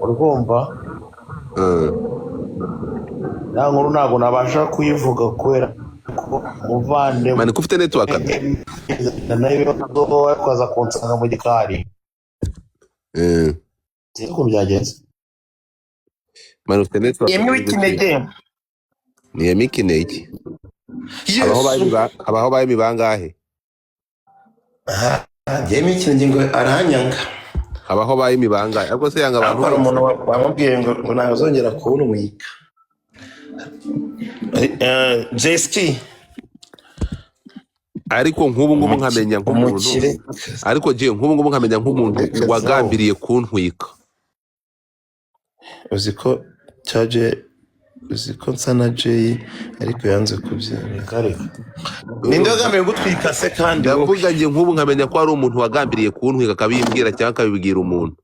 Urumva? Ya nkuru ntabwo nabasha kuyivuga kubera ko umuvandimwe Mani, ko ufite network? N'ibibazo, ariko aza kunsanga mu gikari. Sinzi ukuntu byagenze. Mani, ufite network. Yemewe ikinege. Ni Yemi Kinege. Habaho ba Yesu. Habaho ba Yemi bangahe? Yemi Kinege ngo aranyanga. Habaho ba Yemi bangahe? Ariko se yanga abantu Ariko hari bose? Umuntu wamubwiye ngo ntazongera kubona umwika. Jeski. Ariko nk'ubu ngubu nkamenya nk'umuntu Umukire. Ariko je nk'ubu ngubu nkamenya nk'umuntu Reka. wagambiriye kuntwika. Uzi ko cyaje, uzi ko nsa na Jay, ariko yanze kubyemera. Reka reka. Ninde wagambiriye gutwika se kandi wowe? Ndavuga njye, nk'ubu nkamenya ko hari umuntu wagambiriye kuntwika, akabimbwira cyangwa akabibwira umuntu,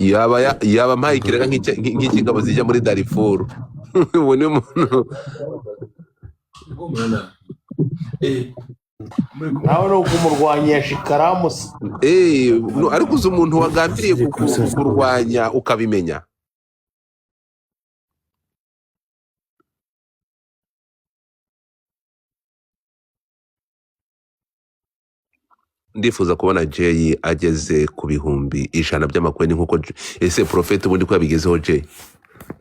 yaba ampaye ikiraka nk'icy'ingabo zijya muri Darifuru. Ubu ni umuntu. Nawe ni ukumurwanyisha ikaramu se? Eh, no, ariko uzi umuntu wagambiriye kukurwanya ukabimenya? Ndifuza kubona Jay ageze ku 100,000 by'amacoin nk'uko ese Prophet ubundi ko yabigezeho. Jay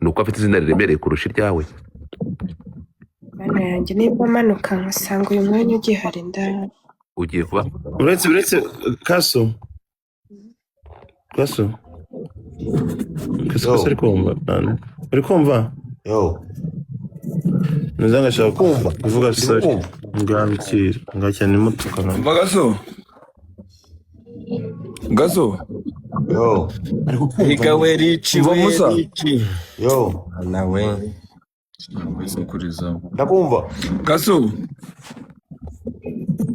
ni uko afite izina riremereye kurusha iryawe. Mana yanjye, niba manuka nkasanga uyu mwanya ugihari nda Ugiye kuba Uretse kaso, kaso, kaso, kaso. Yo. Uri kumva? Nani? Uri kumva? Yo. Nza ngashaka Kumva. kuvuga. Ndi Sorry. kumva. Ngabikira ngakina imodoka nawe. Umva gaso, gaso. Yo. Ari kukumva. Higa we rici. Umva We Musa. rici. Yo. Nawe. Ndakumva. Gaso.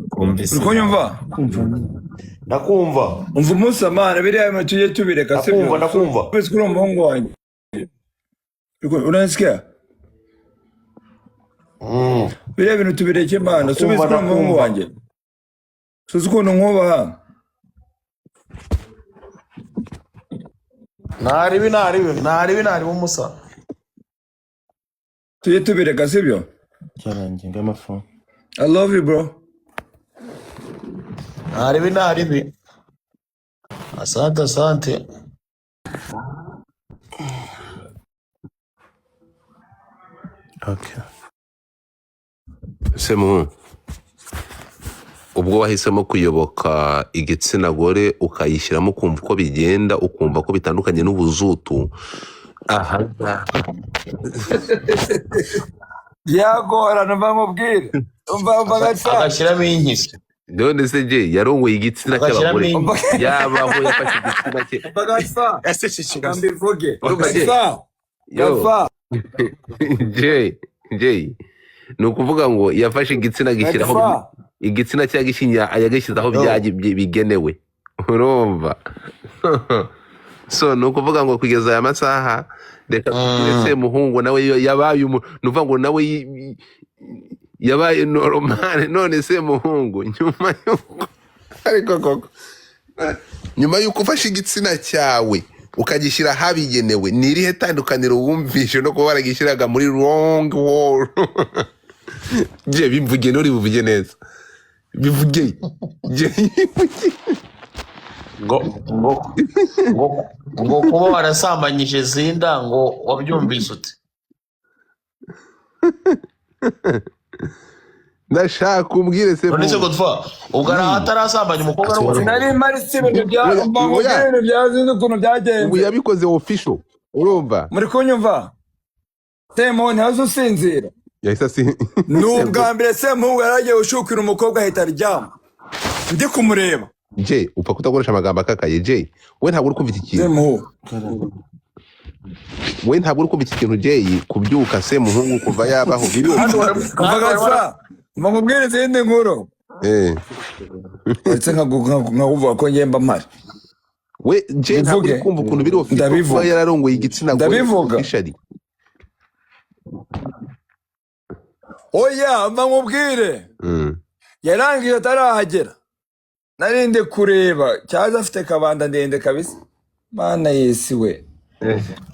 Kumvise. Uri kunyumva? Kumva. Ndakumva. Umva Musa, mana, biriya bintu tujye tubireka, sibyo? Ndakumva, ndakumva. Wese kuri umuhungu wanjye. Unanisikia? Mm. Biriya bintu tubireke, mana. Subiza. Ndakumva. Kuri umuhungu Ndakumva. wanjye, suzi ukuntu nkubaha. Ntaribi, ntaribi, ntaribi, ntaribi umusa. Tujye tubireka, sibyo? Cyarangiye ngamafu. I love you, bro. Ntaribi, ntaribi. Asante, asante. Okay. Semuhu, ubwo wahisemo kuyoboka igitsina gore, ukayishyiramo, ukumva uko bigenda, ukumva ko bitandukanye n'ubuzutu aha ngaha. Byagorana, mva nkubwire, umva, umva gatfa. Agashyiramo inkisi. None se Jay yarongoye igitsina Agashyiramo cy'abagore? inkisi. Umva. Yabaho yafashe igitsina cye. Umva gatfa. Ese ceceka. Reka mbivuge. Urumva Jay? Gatfa. Yo. Gatfa. Jay, Jay, ni ukuvuga ngo yafashe igitsina gishyiraho Gatfa. igitsina cye, yagishinya, yagishyize aho Yo. bigenewe, urumva? So ni ukuvuga ngo kugeza aya masaha, reka tubwire Semuhungu nawe yabaye ni ukuvuga ngo nawe yabaye normal. None Semuhungu, nyuma y'uko, ariko koko, nyuma y'uko ufashe igitsina cyawe ukagishyira ahabigenewe, ni irihe tandukaniro wumvishe no kuba waragishyiraga muri wrong wall? Je bivuge, nturi buvuge neza, bivuge je. Ngo kuba warasambanyije Zinda, ngo wabyumvise ute? Ndashaka umbwire. None se Semuhungu. Godfa, ubwo ari atarasambanya umukobwa n'umuhungu? Sinari mpari, si ibintu bya Oya. Umva nkubwire, Oya. ibintu bya sinzi ukuntu Ubu byagenze. yabikoze official, urumva? Muri kunyumva? Semuhungu ntihaze usinzira. Yahise asi Ni ubwa mbere Semuhungu yari agiye gushukira umukobwa ahita aryama ndi kumureba. Je upfa kudakoresha amagambo akakaye. Je we ntabwo uri kumva iki kintu. Semuhungu. We ntabwo uri kumva iki kintu. Jay kubyuka, Semuhungu kuva yabaho biri Kandi official. Umva gatfa, umva nkubwire izindi nkuru. Ndetse nkakuvuga ko ngemba mpari. We je ntabwo uri Bivuge. kumva ukuntu biri official kuba Ndabivuga. yararongoye igitsina gore Ndabivuga. officially. Oya, mva nkubwire. Yarangije atarahagera, narinde kureba cyaza afite kabanda ndende kabisa. Mana yesi we,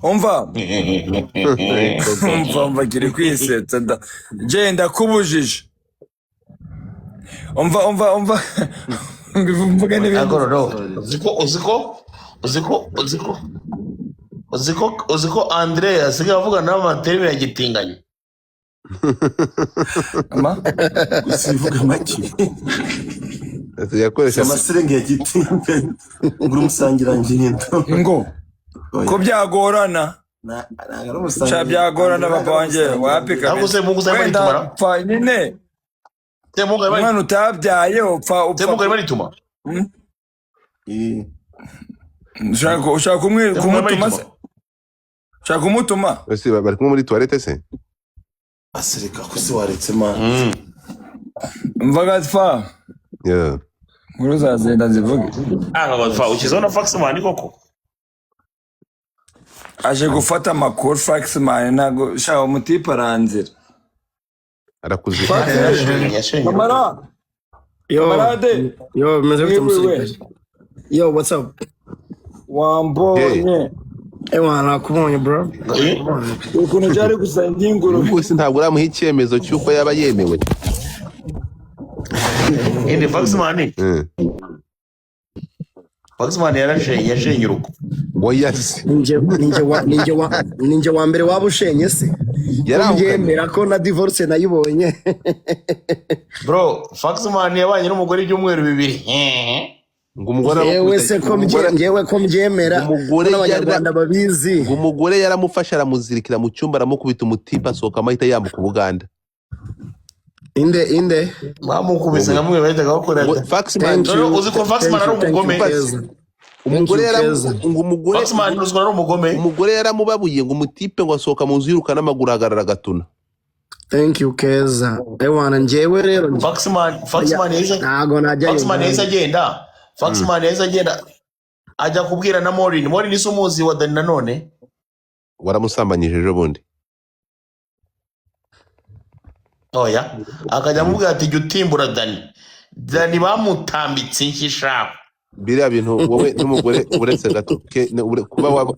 umva, umva, umva, kiri kwisetsa nda genda kubujije. Umva, umva, umva, mvuge n'ibindi. Ariko noneho uziko uziko uziko uziko uziko uziko Andre asigaye avugana n'amaterime ya gitinganye. Ama Sivuga make. Asigaye akoresha Amaserenge ya gitinganye, ngura umusangirangendo. Ngo ko byagorana. Ntabwo ari Sha umusangira. Byagorana papa wanjye, wapi. Ntabwo Kabisa. Semungu arimo Wenda aritumara. upfa nyine. Semungu arimo Umwana utabyaye upfa, upfa. Semungu arimo arituma. Ushaka Semungu arimo kumutuma se? arituma. Ushaka kumutuma? Ese bari kumwe muri toilette se? Asereka ko se waretse man. Mva gatfa. Yeah. Nkuru zazenda zivuge. Ah, Godfa, ukizeho na Faxman koko. Aje gufata amakuru Faxman, ntabwo shaka umutipe aranzira. Arakuzika. Yashenye, yashenye. Kamara. Yo, Kamarade. yo, meze gute Wewe. musirikare? Yo, what's up? Wambonye? Ewa, nakubonye bro. Ukuntu byari gusa ingurube. Rwose ntabwo uramuha icyemezo cy'uko yaba yemewe. Indi Faxman. Faxman yarashenye, yashenye urugo. Oya se. Ninjye wa mbere waba ushenye se? Yarahukanye. Mbyemera ko na divorce nayibonye. Bro, Faxman yabanye n'umugore ibyumweru 2. Ngo umugore Yewe se ko njyewe ko mbyemera Umugore ko n'abanyarwanda babizi. Ngo umugore yaramufashe aramuzirikira mu cyumba, aramukubita umutipe asohoka amahita yambuka Ubuganda. Inde, inde? Bamukubise nka mwe bahitaga bakora. Ngo Faxman Thank you. Noneho uzi ko Faxman Thank ari you, thank you, umugome. Keza. Umugore Thank you, Keza. ngo umugore Faxman uzwi ari umugome. Umugore yaramubabuye, ngo umutipe ngo asohoka mu nzu yiruka n'amaguru ahagarara agatuna. Thank you, Keza. Ewana, njyewe rero Faxman yahise ntago najya Faxman yahise Uganda. agenda. Faxman yahise agenda ajya kubwira na Maureen. Maureen si umuzi wa Dani nanone. Waramusambanyije ejo bundi. Oya, akajya amubwira ati jya utimbura Dani. Dani bamutambitse inshyi shahu. Biriya bintu wowe n'umugore uretse gato kuba waba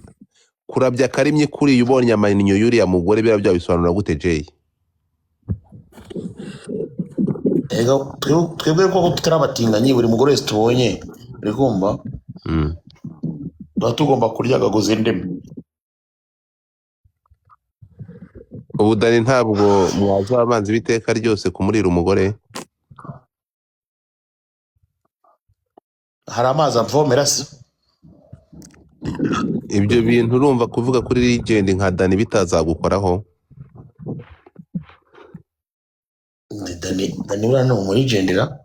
kurabya karimye kuriya ubonye amaninyo y'uriya mugore, biriya byabisobanura gute Jay? Ega twebwe koko tutari abatinganyi, buri mugore wese tubonye uri kumva tuba tugomba kuryagaguza indimi. Ubu Dani ntabwo mwaza abanzi b'iteka ryose kumurira umugore. Hari amazi amvomera se? Ibyo bintu urumva kuvuga kuri legend nka Dani bitazagukoraho? Ni Dani, Dani buriya ni umurigendera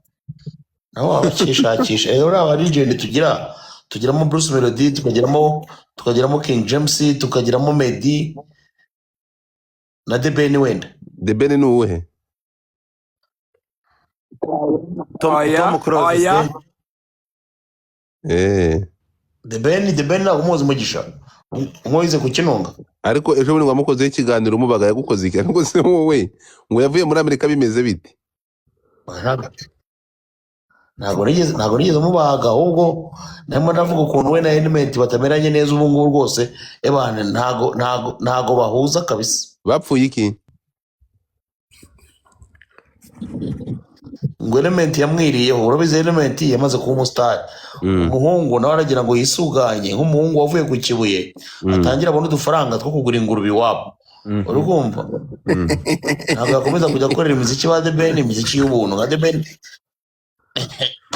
nawe waba akishakisha. Buriya aba legend tugira, tugiramo Bruce Melody, tukagiramo King James, tukagiramo Meddy na The Ben wenda. The Ben ni uwuhe? Oya, Tom Close oya. se. The Ben, The Ben ntabwo umuzi Mugisha. Umwize ku Kinunga. Ariko ejo bundi ngo wamukozeho ikiganiro umubaga yagukoze iki? Ariko se wowe ngo yavuye muri Amerika bimeze bite? Ntabwo nigeze mubaga, ahubwo narimo ndavuga ukuntu we na Element batameranye neza ubu ngubu rwose. Ebana ntago bahuza kabisa. Bapfuye iki? Ngo Element yamwiriyeho, urabizi Element yamaze kuba umustar. Umuhungu nawe aragira ngo yisuganye nk'umuhungu wavuye ku Kibuye, atangira abone udufaranga two kugura ingurube iwabo. Uri kumva? Ntabwo yakomeza kujya akorera imiziki ba The Ben, imiziki y'ubuntu nka The Ben.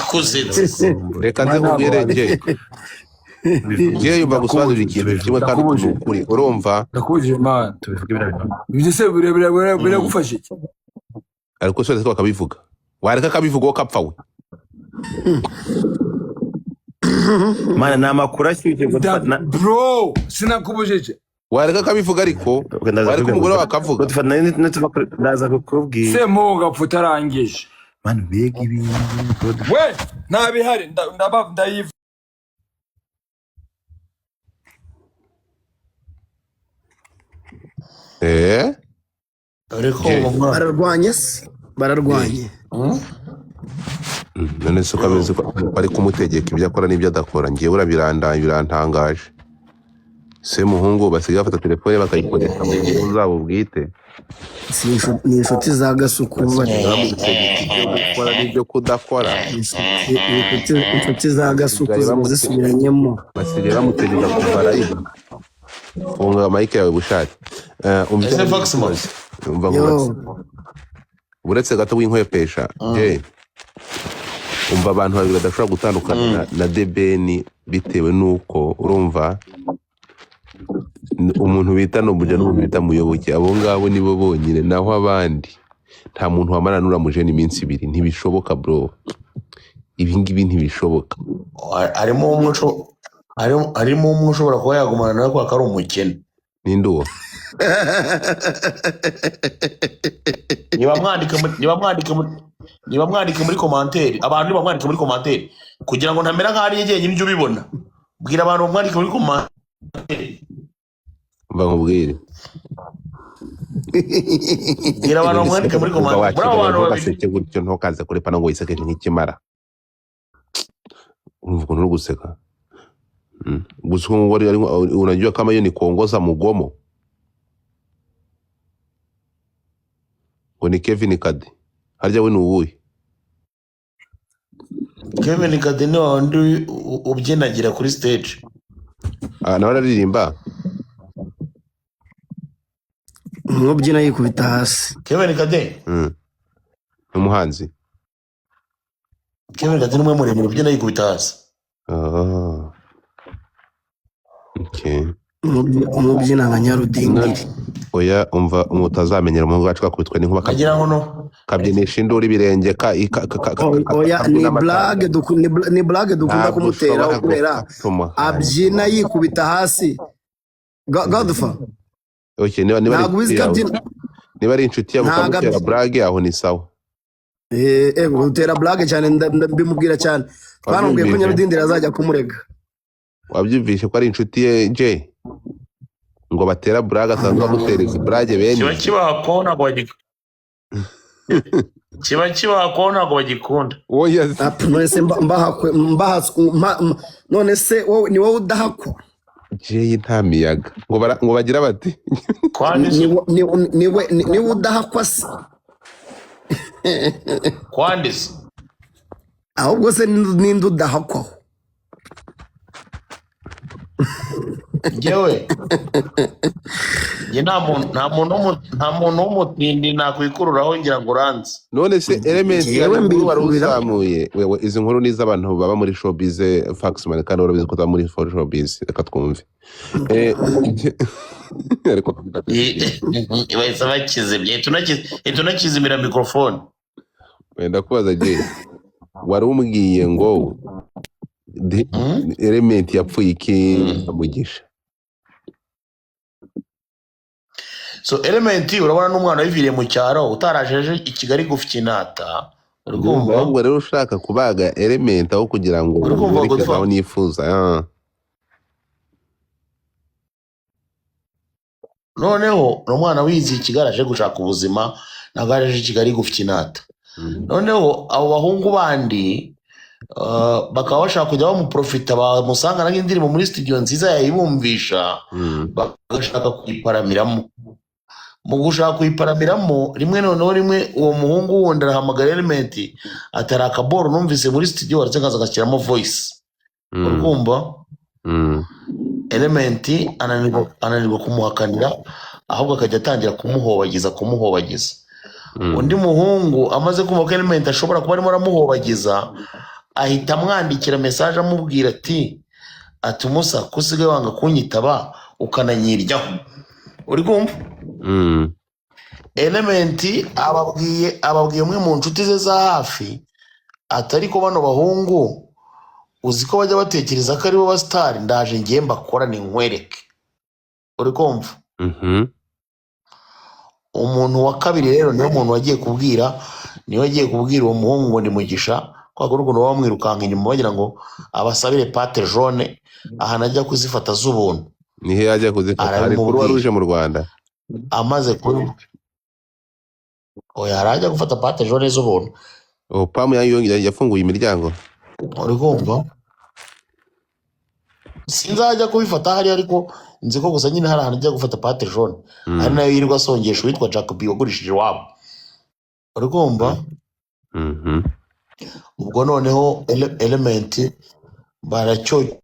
Kusetsa. Reka nze nkubwire Jay. Jay yumva gusobanurira ikintu kimwe kandi ni ukuri. Urumva? Ndakubujije man. Ibyo se biragufasha iki? Ariko se bakabivuga. Wareka akabivuga wowe kapfa we. Mana, ni amakuru ashyushye ngo Bro, sinakubujije. Wareka akabivuga ariko, Ubwo ndaza wareka kubwira umugore ngo- we akavuga. ngo tuva kuri- ndaza kukubwira. Semuhungu apfa utarangije. Mana, mbega ibintu. We, ntabihari, ndayiva. Ariko Jay. uwo mwana. Bararwanye se? Bararwanye. None se uko ameze ko bari kumutegeka ibyo akora n'ibyo adakora, ngewe urabirantangaje. Semuhungu basigaye bafata telefone bakayikoresha mu nyungu zabo bwite. Si ni inshuti za Gasuku. Basigaye bamutegeka ibyo gukora n'ibyo kudakora. Inshuti za Gasuku Basigaye ziba zisubiranyemo. Basigaye bamutegeka kuva live. Funga mic yawe bushake. Umva Ese Foxmos? Umva Yo. nkubaze, uretse gato w'inkwepesha. Je umva, abantu babiri badashobora gutandukana na The Ben bitewe n'uko urumva umuntu bita Nobuja n'umuntu bita Muyoboke, abo ngabo nibo bonyine. Naho abandi nta muntu wamara n'uramujene iminsi 2, ntibishoboka bro, ibi ngibi ntibishoboka. Harimo umwe ushobora kuba yagumana nawe kubera ko ari umukene. Ninde uwo? Niba mwandike muri commentaire, abantu niba mwandike muri commentaire kugira ngo ntamera nk'aho ari njyenyine ujya ubibona. Bwira abantu bamwandike muri commentaire. Mva nkubwire. Bwira abantu bamwandike muri Umva commentaire. Muri abo wakigabo, bantu babiri. ntugaseke gutyo, ntukaze kurepana ngo wisekeje nk'ikimara. Urumva ukuntu uri guseka? Gusa ubu ngubu unajua kama hiyo ni kuongoza mgomo. Ngo ni Kevin Kade, harya we ni uwuhe? Kevin Kade ni wa wundi ubyinagira kuri stage. Ah, nawe araririmba. Umubyina yikubita hasi. Kevin Kade. Ni umuhanzi. Kevin Kade ni umwe muremure ubyina yikubita hasi. Ah. Okay. Umubyina nka Nyarudindiri. Oya, umva, mutazamenyera umuhungu wacu kakubitwa n'inkuba Nkagira ngo no kabyinisha induru ibirenge ka ka ka ka ka Oya, ni kabyina amatanga. blague ni blague dukunda Ntabwo kumutera ushobora kubera gufata umuhanzi. abyina yikubita hasi. Godfa. Okay, niba ari Ntabwo ubizi inshuti ko yawe, abyina. niba ari inshuti yawe Ntabwo ukamutera blague, aho ni sawa. Gutera blague cyane, mbimubwira cyane. Twanamubwiye ko Wabyumvise? Nyarudindiri azajya kumurega. Wabyumvise ko ari inshuti ye Jay, ngo batera blague, asanzwe agutera izi blague bene Kiba kibaha ntabwo bagikunda. Kiba kibaha ntabwo bagikunda. Oya. Ap, none se mbahakwe none se wowe ni wowe udahakwa? Jay nta miyaga ngo ngo bagira bati Kwande. Ni we udahakwa se? Kwande se? Ahubwo se ninde udahakwaho? Njyewe njye nta muntu w'umutindi nakwikururaho ngira ngo uranze. None se Element, Njyewe hari inkuru wari mbikurira. uzamuye wewe? Izi nkuru ni iz'abantu baba muri showbiz, Faxman, kandi urabizi ko utaba muri showbiz. Reka twumve. Ariko Bahise bakizimya, ihita unakizimira mikorofone. Wenda kubaza Jay, wari umbwiye ngo Element yapfuye iki Mugisha? So Element urabona n'umwana wiviriye mu cyaro utarajeje i Kigali gufinata, uri kumva? Ahubwo rero ushaka kubaga Element aho kugira ngo Uri kumva, werekeze Godfather? aho nifuza. Ah. Noneho ni umwana wiziye i Kigali aje gushaka ubuzima, ntabwo yaje i Kigali gufinata. Noneho abo bahungu bandi bakaba bashaka kujya bamuprofita, bamusanga nk'indirimbo muri studio nziza yayibumvisha, bagashaka kuyiparamiramo. Mu gushaka kuyiparamiramo rimwe, noneho rimwe uwo muhungu wundi arahamagara Element atari akaboro numvise muri studio, aretse akaza agashyiramo voice. Uri kumva? Element ananirwa kumuhakanira, ahubwo akajya atangira kumuhobagiza, kumuhobagiza. Undi muhungu amaze kumva ko Element ashobora kuba arimo aramuhobagiza, ahita amwandikira message amubwira ati "Musa, ko usigaye wanga kunyitaba ukananyiryaho?" Uri kumva? Element ababwiye umwe mu nshuti ze za hafi ati "Ariko bano bahungu uzi ko bajya batekereza ko aribo basitari, ndaje ngiye mbakorane nkwereke." Uri kumva? Umuntu wa kabiri rero niwe muntu wagiye kubwira, niwe wagiye kubwira uwo muhungu ngo ni Mugisha, kwa kundi ukuntu baba bamwirukanka inyuma bagira ngo abasabire pate jaune ahantu ajya kuzifata z'ubuntu. Nihe yajya kuzifata? Hari Arabimubwira. Croix Rouge mu Rwanda. Amaze kubi, oya, hari ajya gufata pate jaune z'ubuntu. Oh, Pamu yafunguye imiryango. Uri kumva? Sinzajya kubifata hariya, ariko nzi ko gusa nyine hari ahantu ajya gufata pâte jaune, ari nayo yirirwa asongesha uwitwa Jacob wagurishije iwabo, uri kumva? Mhm. Ubwo noneho Element baracyokeza.